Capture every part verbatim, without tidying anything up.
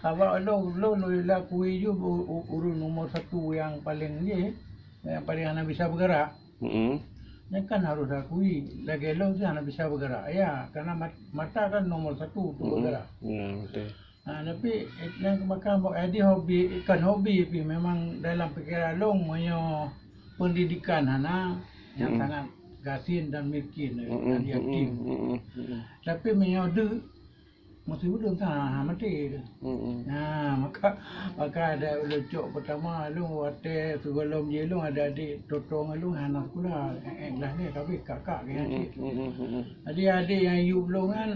Sabab lôn, lôn, lôn lakui ju u-, u-, ureueng nomor satu nyang paleng jih, nyang paleng hana bisa beugerak. Nyan kan harôh lakui, lagèe lôn tu hana bisa beugerak. Ya, karena mat-, mata kan nomor satu untuk beugerak. Ya, betul. Ha, tapi, eh, nyang keumakan, eh, di hobi, kan hobi pih memang dalam pikiran lôn meunyoe pendidikan hana, nyang sangat gasien dan miskin, dan yatim. Tapi meunyoe deuek, meusti ulôn ka maté tu. Ha, maka, maka ada ulôn cok pertama lôn watèe sigohlom jih lôn ada adik totong lôn hana sekolah. Eh, eh, lah ni, tapi kakak ke cit. Jadi adik nyang yub lôn kan,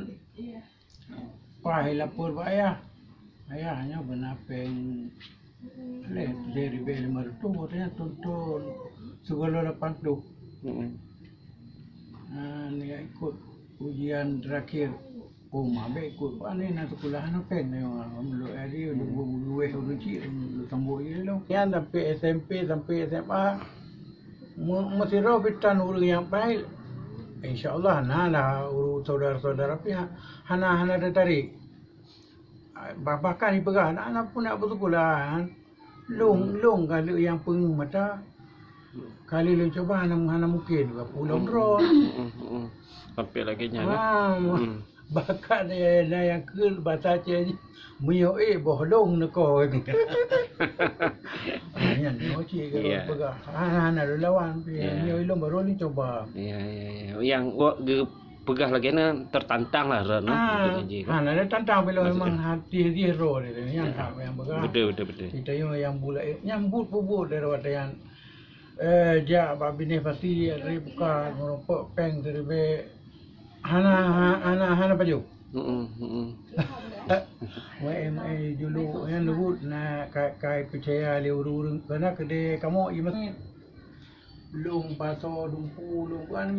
Paih lapor bak ayah. Ayah, nyoe beuna péng lhèe ribèe lima reutôh, katanya tuntut sigohlom lapan ploh. Ha, ni ikot ujian terakhir. Oh, ma bèk ikot. Pane na sekolah hana péng nyoe. Meulok hari, meulok gurèe ureueng chik, meulok sambot je lom. Nyan sampai S M P, sampai S M A. Meu-, meusidroe pih tan ureueng nyang paih, insya Allah na lah ureueng saudara-saudara pih ha-, hana, hana teutarek. Bah-, bahkan jipeugah, "Aneuk, aneuk pun nak beuseukula, kan? Lôn, lôn ka lheueh nyang peungeuh mata. Kali lôn cuba hana, hana mungken, ka pulang droe." Sampai lagèe nyan lah. Bahkan, eh, na nyang kheun basa Aceh jih, "Meunyoe ék boh lôn neuko." Ah, nyan nyoe cit kalau peugah. Hana, hana lôn lawan. Meunyoe lôn baru lôn cuba. Ya, ya, ya. Nyang awak geupeugah lagèe nyan tertantang lah droeneuh. Ah, untuk ngaji, kan? Hana ada tantang bila memang hati jih roh dia. Nyan hak nyang peugah. Betul, betul, betul. Kita nyoe nyang bulat, nyang buet-buet dari watèe nyan. Eh, jak bak binéh pasi, rib buka, meurumpok péng siribèe. Hana, ha-, hana, hana pajoh. Wah, em, eh, juluk nyan leubuet na ka-, kai peucaya lé ureueng-ureueng, karena keudè kamoe i masjid. Lôn pasoe dumpeue, lôn bukan